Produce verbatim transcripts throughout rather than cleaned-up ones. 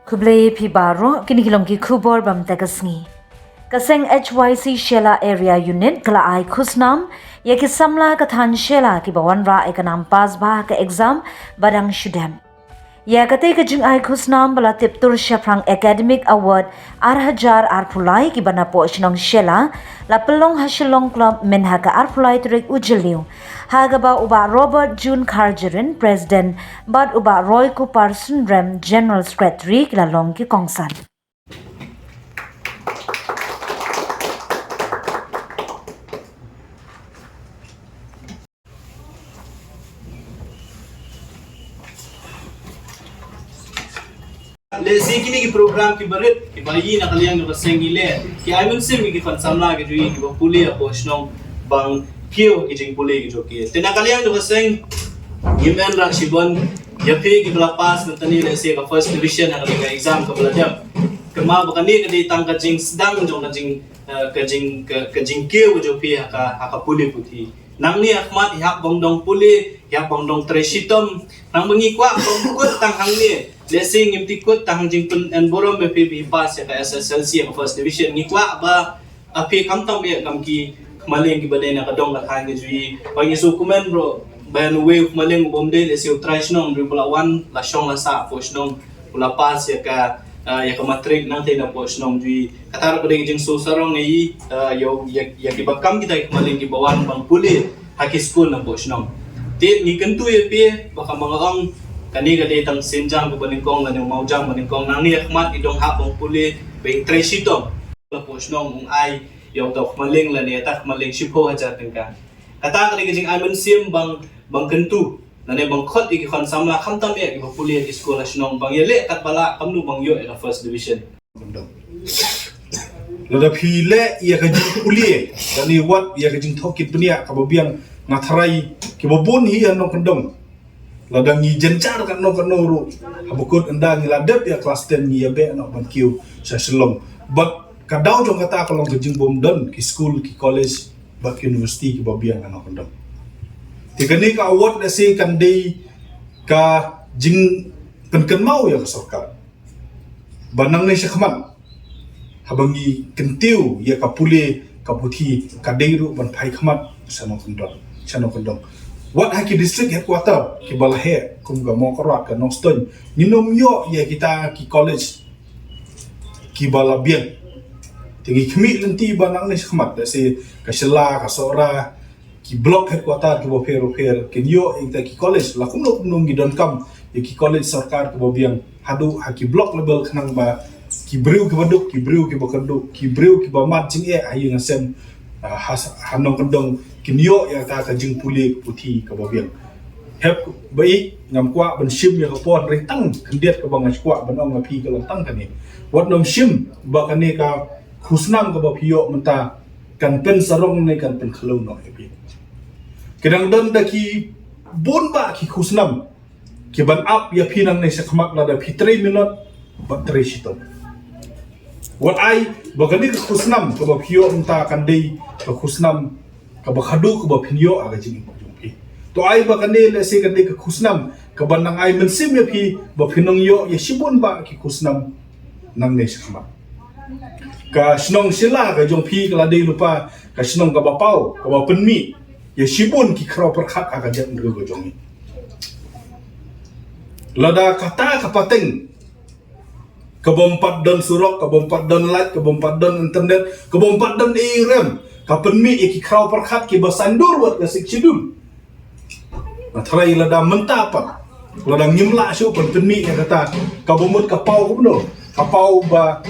Khublei phi baroh, kine ki long ki khubor ba mynta ka sngi. Ka seng H Y C Shella Area Unit ka la ai khusnam ïa ki samla ka thaiñ Shella kiba wanrah ïa ka nam pass bha ha ka exam ba dang shu dep. Ïa katei ka jingai khusnam ba la tip tur shaphrang Academic Award ar hajar arphew lai kiba napoh shnong Shella la pynlong ha Shillong Club mynha ka arphew lai tarik u Jylliew, ha kaba u Bah Robert June Kharjahrin, President, bad u Bah Roycupar Sunrem, General Secretary, ki la long ki kongsan. Lehse kine ki program kiba rit kiba ïoh na ka liang jong ka seng, i leh ki ai mynsiem ïa ki khun samla ki jong i kiba pule hapoh shnong ban kiew ki jingpule ki jong ki. Te na ka liang jong ka seng, ngim ïa rah shibun ïa phi kiba la pass mynta ne, lehse ka first division ha kane ka exam kaba la dep. Kynmaw ba kane ka dei tang ka jingsdang jong ka jing, eh, ka jing, ka, ka jingkiew ka jong phi ha ka, ha ka pule puthi. Nangne ha khmat, ïa hap ban dang pule, ïa hap ban dang trei shitom. Nang ba ngi kwah ban kut tang hangne. Lehse ngim tip kut tang jingpynenburom ba phi, phi pass ïa ka S S L C ïa ka first division. Ngi kwah ba, ah, phi khamtam ïa kam ki khmaleng kiba dei na ka dong ka thaiñ ka jong i. Ba ngi shu kumne bro, ba ngi wei khmaleng u bym dei, lehse u trai shnong ruh ba la wan, la shong la sah hapoh shnong, u la pass ïa ka, ah, ïa ka matric nangtei napoh shnong jong i. Kata ruh ka dei ka jingsngewsarong ïa i, ah, ïa, ïa, ïa kiba kam kita ki khmaleng kiba wan ban pule ha ki skul napoh shnong. Te ngi kyntu ïa phi ba ka mangong, kane ka dei tang sienjam kaba nyngkong lane mawjam ba nyngkong. Nangne ha khmat i dang hap ban pule, ban trei shitom. Napoh shnong un ai ïa uta u khmaleng lane ïa uta u khmaleng shiphew hajar tyngka. Kata ka dei ka jingai mynsiem ban, ban kyntu lane ban khot ïa ki khun samla khamtam ïa kiba pule ha ki skul ha shnong ban ïaleh katba lah kumno ban ïoh ïa ka first division. Lada phi leh ïa ka jingpule, lane wat ïa ka jingthoh kit bniah kaba biang, nga tharai kiba bun hi ha Nongkyndong, lada ngi jynjar katno katno ruh, haba kut ynda ngi la dep ïa klas ten ngi ïa beh noh ban kiew sha Shillong. Bad ka daw jong kata ka long ka jingbym don ki skul, ki college bad ki university kiba biang ha Nongkyndong. Te kane ka award lehse kan dei ka jingpynkynmaw ïa ka sorkar ba nangne sha khmat, haba ngi kyntiew ïa ka pule ka puthi, ka dei ruh ban phai khmat sha Nongkyndong, sha Nongkyndong. Wat ha ki district headquarter kiba la heh kum ka Mawkyrwat, ka Nongstoiñ, ngin ym ïoh ïa kita ki college kiba la biang. Te ngi khmih lynti ba nangne sha khmat, lehse ka Shella, ka Sohra, ki block headquarter kiba pher pher kin ïoh ïa kita ki college. La kumno kumno ngi donkam ïa ki college sorkar kiba biang haduh ha ki block level khnang ba ki briew kiba duk, ki briew kiba kyrduh, ki briew kiba mad jingeh ha ïing ha sem, ah, ha, ha Nongkyndong kin ïoh ïa kata ka jingpule puthi kaba biang. Hep ba ïeit, ngam kwah ban shim ïa ka por, hynrei tang khyndiat kaba nga kwah ban ong ïa phi ka long tang kane. Wat nym shim ba kane ka khusnam kaba phi ïoh mynta kan pynsarong ne kan pynkhyndew noh ïa phi. Ki dang don da ki bun bah ki khusnam kiban ap ïa phi nangne sha khmat lada phi trei minot bad trei shitom. Wat ai ba kane ka khusnam kaba phi ïoh mynta kan dei ka khusnam kaba khadduh kaba phin ïoh ha ka jingim jong phi. To ai ba kane lehse kan dei ka khusnam kaba nang ai mynsiem ïa phi ba phin nang ïoh ïa shibun bah ki khusnam nangne sha khmat. Ka shnong Shella ka jong phi ka la dei lypa ka shnong kaba paw, kaba pynmih ïa shibun ki khraw pyrkhat ha ka jaitbynriew ka jong ngi. Lada kata ka pateng kabym pat don surok, kabym pat don light, kabym pat don internet, kabym pat don ei rem, ka pynmih ïa ki khraw pyrkhat kiba saiñdur wat ka Sixth Schedule. Nga tharai lada mynta pat, lada ngim lah shuh ban pynmih ïa kata, kaba mut ka paw kumno, ka paw ba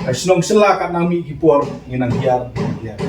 ka shnong Shella ka nang mih ki por ngi nang hiar, hiar.